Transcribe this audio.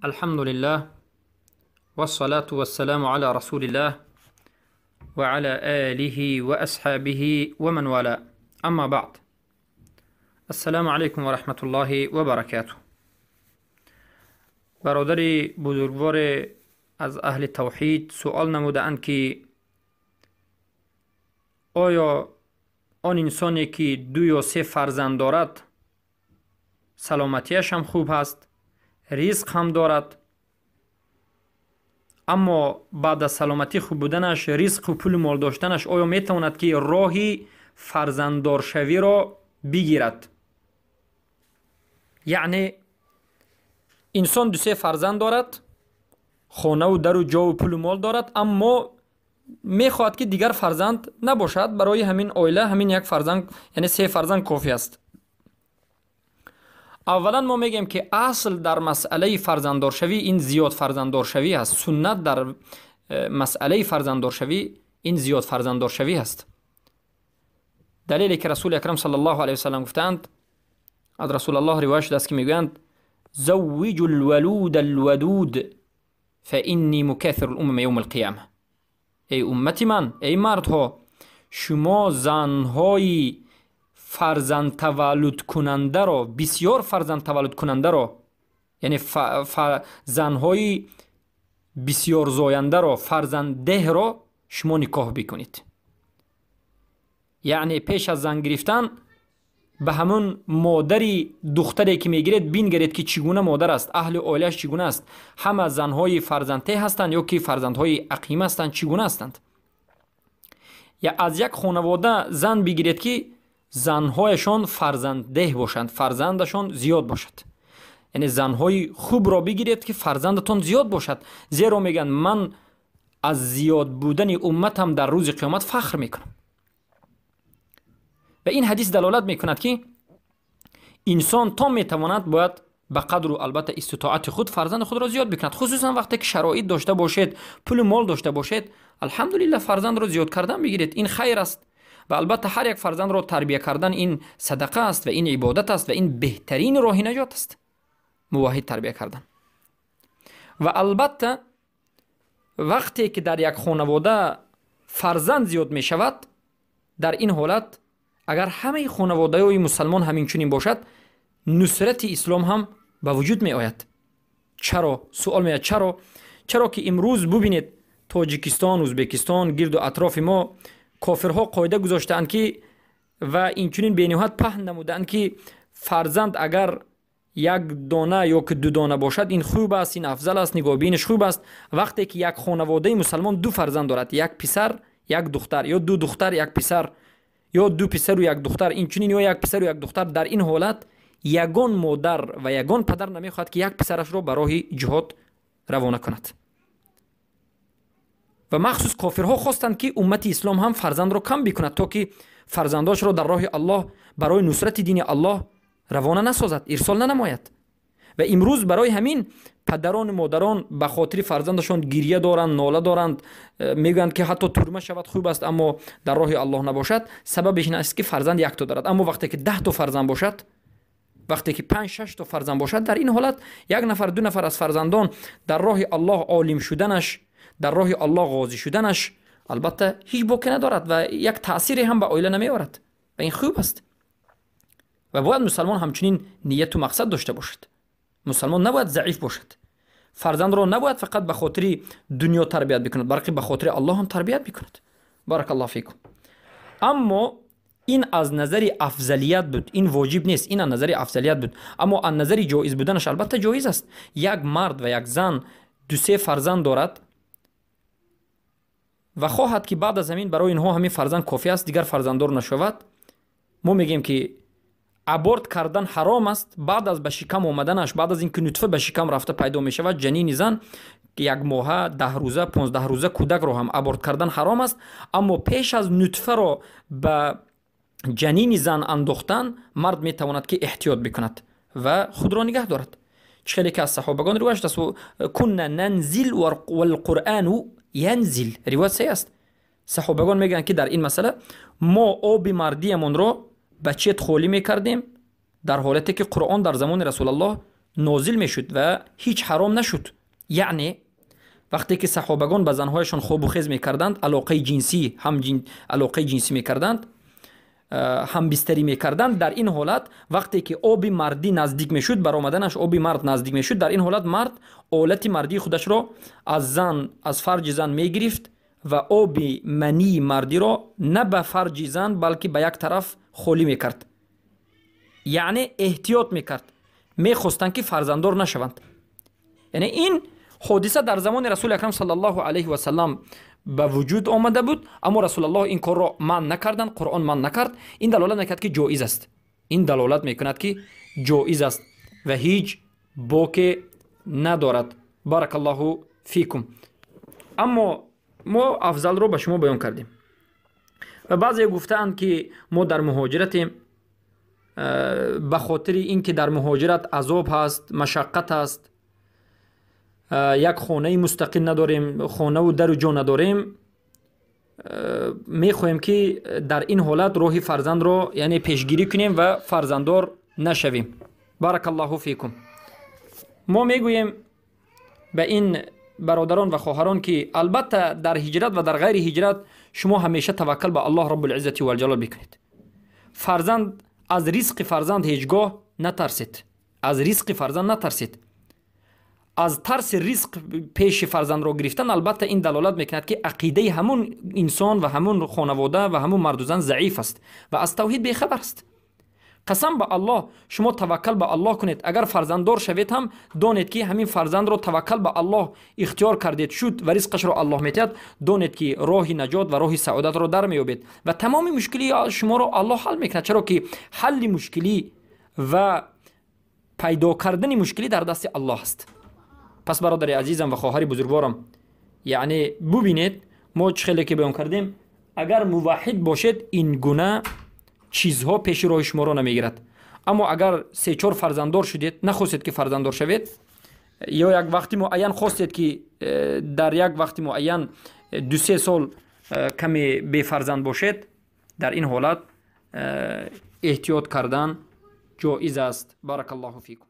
الحمد لله والصلاة والسلام على رسول الله وعلى آله وأصحابه ومن والاه. أما بعد، السلام علیکم و رحمت الله و برکاته. برادر بزرگوار از اهل توحید سوال نمودند که آیا آن انسانی که دو یا سه فرزند دارد سلامتیش هم خوب هست، رزق هم دارد، اما بعد از سلامتی خوب بودنش، رزق و پول مال داشتنش، آیا میتواند که راهی فرزنددارشوی را بگیرد؟ یعنی انسان دو سه فرزند دارد، خانه و در و جا و پول و مال دارد، اما میخواهد که دیگر فرزند نباشد، برای همین عائله همین یک فرزند، یعنی سه فرزند کافی است. اولا ما میگیم که اصل در مسئله فرزنددارشوی این زیاد فرزنددارشوی است. سنت در مسئله فرزنددارشوی این زیاد فرزنددارشوی است. دلیلی که رسول اکرم صلی الله علیه وسلم گفتند، از رسول الله روایت شده است که میگویند زوجوا الولود الودود فانی مکاثر الامم یوم القیامه. ای امت من، ای مردها، شما زنهای فرزند تولد کننده را، بسیار فرزند تولد کننده را، یعنی زنهای بسیار زاینده را، فرزند ده را شما نکاح بکنید. یعنی پیش از زن گرفتن به همون مادری دختری که میگیرید بینگرید که چگونه مادر است، اهل عائله‌اش چگونه است، همه زنهای فرزندته هستند یا که فرزندهای عقیم هستند، چگونه هستند. یا از یک خانواده زن بگیرید که زنهایشان فرزندده باشند، فرزندشان زیاد باشد. یعنی زنهای خوب را بگیرید که فرزندتان زیاد باشد، زیرا میگن من از زیاد بودن امتم در روز قیامت فخر میکنم. و این حدیث دلالت میکند که انسان تا میتواند باید به قدر و البته استطاعت خود فرزند خود را زیاد بکند، خصوصا وقتی که شرایط داشته باشید، پول و مال داشته باشید، الحمدلله فرزند را زیاد کردن بگیرید، این خیر است. و البته هر یک فرزند را تربیه کردن این صدقه است و این عبادت است و این بهترین راه نجات است، موحد تربیه کردن. و البته وقتی که در یک خانواده فرزند زیاد می شود، در این حالت اگر همه خانواده های مسلمان همین چنین باشد، نصرت اسلام هم به وجود می آید. چرا؟ سوال می آید چرا؟ چرا که امروز ببینید تاجیکستان، ازبکستان، گرد و اطراف ما کافرها قاعده گذاشتند که و اینچنین بینهایت پهن نمودند که فرزند اگر یک دانه یا که دو دانه باشد این خوب است، این افضل است، نگاهبینش خوب است. وقتی که یک خانواده مسلمان دو فرزند دارد، یک پسر یک دختر، یا دو دختر یک پسر، یا دو پسر و یک دختر، اینچنین یا یک پسر و یک دختر، در این حالت یگان مادر و یگان پدر نمیخواهد که یک پسرش را برای جهاد روانه کند. و مخصوص کافرها خواستند که امت اسلام هم فرزند را کم بکند تا که فرزنداش را در راه الله برای نصرت دین الله روانه نسازد، ارسال ننماید. و امروز برای همین پدران و مادران به خاطر فرزندشان گریه دارند، ناله دارند، میگویند که حتی ترمه شود خوب است اما در راه الله نباشد. سببش این است که فرزند یک تا دارد، اما وقتی که 10 تا فرزند باشد، وقتی که 5-6 تا فرزند باشد، در این حالت یک نفر دو نفر از فرزندان در راه الله عالم شدنش، در راه الله غازی شدنش البته هیچ باکی ندارد و یک تأثیری هم به عائله نمیآورد و این خوب است. و باید مسلمان همچنین نیت و مقصد داشته باشد. مسلمان نباید ضعیف باشد، فرزند را نباید فقط به خاطر دنیا تربیت بکند، بلکه به خاطر الله هم تربیت بکند. بارک الله فیکم. اما این از نظر افضلیت بود، این واجب نیست، این از نظر افضلیت بود. اما از نظر جایز بودنش البته جایز است. یک مرد و یک زن دو سه فرزند دارد و خواهد که بعد از همین برای اینها همین فرزند کافی است، دیگر فرزنددار نشود، ما میگیم که ابورت کردن حرام است. بعد از به شکم آمدنش، بعد از اینکه نطفه به شکم رفته پیدا می شود، جنین زن یک ماه، 10 روزه، 15 روزه کودک رو هم ابورت کردن حرام است. اما پیش از نطفه را به جنین زن انداختن، مرد می تواند که احتیاط بکند و خود را نگه دارد. چخیلی که از صحابگان روایت است، كنا ننزل والقرآن ینزل، روایت صحیح است. صحابگان میگن که در این مسئله ما آب مردیمون را به چت خالی میکردیم در حالتی که قرآن در زمان رسول الله нозил мешуд ва ҳеҷ ҳаром нашуд. Яъне вақте ки саҳобагон ба занҳояшон хобу хез мекарданд, алоқаи ҷинсӣ ҳам алоқаи ҷинсӣ мекарданд, ҳамбистарӣ мекарданд, дар ин ҳолат вақте ки оби мардӣ наздик мешуд, баромаданаш оби мард наздик мешуд, дар ин ҳолат мард олати мардии худашро аз зан, аз фарҷи зан мегирифт ва оби мании мардиро на ба фарҷи зан, балки ба як тараф холӣ мекард. Яъне эҳтиёт мекард, мехостанд ки фарзанддор нашаванд. Яъне ин ҳодиса дар замони Расули Акрам саллаллоҳу алайҳи васаллам ба вуҷуд омада буд, аммо Расулаллоҳ ин корро манъ накарданд, Қуръон манъ накард. Ин далолат мекунад, ки ҷоиз аст. Ин далолат мекунад, ки ҷоиз аст ва ҳеҷ боке надорад. Баракаллоҳу фикум. Аммо мо афзалро ба шумо баён кардем ва баъзе гуфтаанд, ки мо дар муҳоҷиратем, ба хотири ин ки дар муҳоҷират азоб ҳаст, машаққат аст, як хонаи мустақил надорем, хонаву дару ҷо надорем, мехоҳем, ки дар ин ҳолат роҳи фарзандро, яъне пешгирӣ кунем ва фарзанддор нашавем. Баракаллоҳу фикум. Мо мегӯем ба ин бародарон ва хоҳарон, ки албатта дар ҳиҷрат ва дар ғайри ҳиҷрат шумо ҳамеша таваккал ба Аллоҳ Роббулиззати валҷалол бикунед. Фарзанд, аз ризқи фарзанд ҳеҷ гоҳ натарсед, аз ризқи фарзанд натарсед. Аз тарси ризқ пеши фарзандро гирифтан, албатта ин далолат мекунад, ки ақидаи ҳамун инсон ва ҳамун хонавода ва ҳамун марду зан заиф аст ва аз тавҳид бехабар аст. Қасам ба Аллоҳ, шумо таваккал ба Аллоҳ кунед. Агар фарзанддор шавед ҳам, донед, ки ҳамин фарзандро таваккал ба Аллоҳ ихтиёр кардед, шуд ва ризқашро Аллоҳ метиҳад, донед, ки роҳи наҷот ва роҳи саодатро дар меёбед ва тамоми мушкилии шуморо Аллоҳ ҳал мекунад, чаро ки ҳалли мушкилӣ ва пайдо кардани мушкилӣ дар дасти Аллоҳ аст. Пас, бародари азизам ва хоҳари бузургворам, яъне бубинед, мо чӣ хеле ки баён кардем, агар муваҳҳид бошед, ин гуна чизҳо пеши роҳи шуморо намегирад. Аммо агар се-чор фарзанддор шудед, нахостед, ки фарзанддор шавед, ё як вақти муайян хостед, ки дар як вақти муайян 2-се сол каме бефарзанд бошед, дар ин ҳолат эҳтиёт кардан ҷоиз аст. Баракаллоҳу фикум.